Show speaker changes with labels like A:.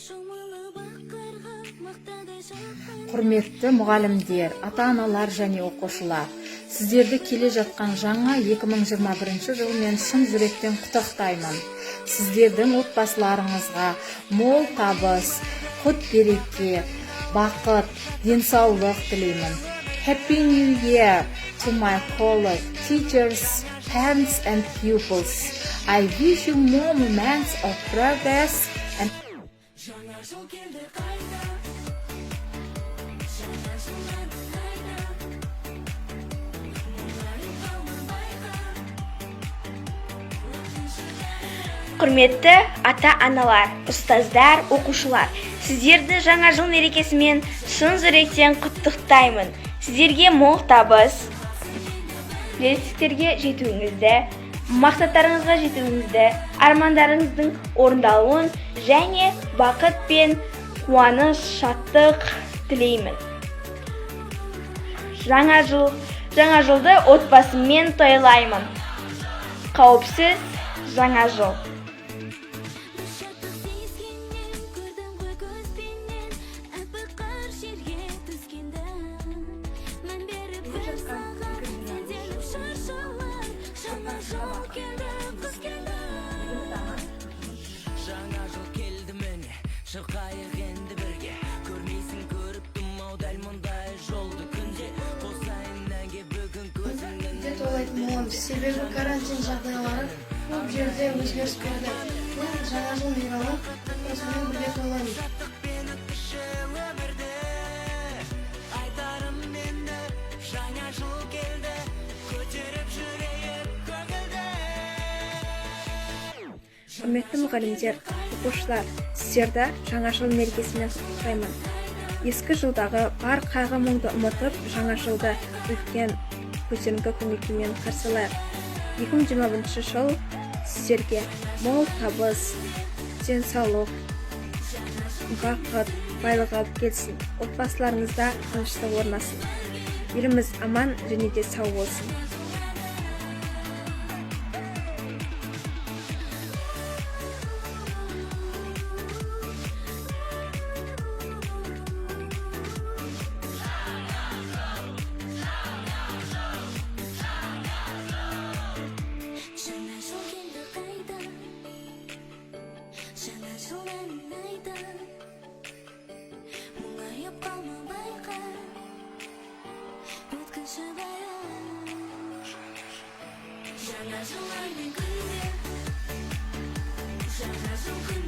A: Шомылып ақ қарға мақтадай жақын.
B: Құрметті мұғалімдер, ата-аналар және оқушылар, сіздерді келе жатқан жаңа 2021 жылмен шын жүректен құттықтаймын. Сіздердің отбасыларыңызға мол табыс, құт береке, бақыт, денсаулық тілеймін. Happy New Year to my colleagues, teachers, parents and pupils. I wish you more moments of progress and
A: Жаңа жыл келді қайта, жаңа жыл әнін айта. Мұңайып қалма, байқа, өткінші.
C: Құрметті ата-аналар, ұстаздар, оқушылар, сіздерді жаңа жыл мерекесімен шын жүректен құттықтаймын. Сіздерге мол табыс, жетістіктерге жетуіңізді, мақсаттарыңызға жетуіңізді, армандарыңыздың орындалуын және бақыт пен қуаныш, шаттық тілеймін. Жаңа жылды отбасыммен тойлаймын. Қауіпсіз жаңа жыл.
A: Бір шаттық сезгеннен, көрдім ғой көзбенен аппақ қар жерге түскенді. Мән беріп бір сағат сенделіп шыршалар. Жаңа жыл келді, қыс келді.
D: Жаңа жыл келді міне, шырқайық енді бірге. Көрмейсің, көріп ау дәл мұндай жолды күнде. Қосайын әнге бүгін көзіңнің.
E: Үйде тойлайтын боламыз, себебі карантин жағдайлары көп жерде өзгеріс берді. Мен жаңа жыл мейрамын отбасыммен бірге тойлаймын.
D: Шаттықпен өткізші өмірді, айтарым енді: жаңа жыл келді, көтеріп жүрейік көңілді.
F: Құрметті мұғалімдер, оқушылар, сіздерді жаңа жыл мерекесімен құттықтаймын. Ескі жылдағы бар қайғы мұңды ұмытып, жаңа жылды үлкен көтеріңкі көңіл күймен қарсы алайық. 2021 жыл сіздерге мол табыс, денсаулық, бақыт, байлық алып келсін. Отбасыларыңызда тыныштық орнасын. Еліміз аман және де сау болсын.
A: Жаңа жыл келді қайта, жаңа жыл әнін айта. Мұңайып қалма, байқа, өткінші бәрі. Жаңа жыл ай мен күнде, жаңа жыл күн.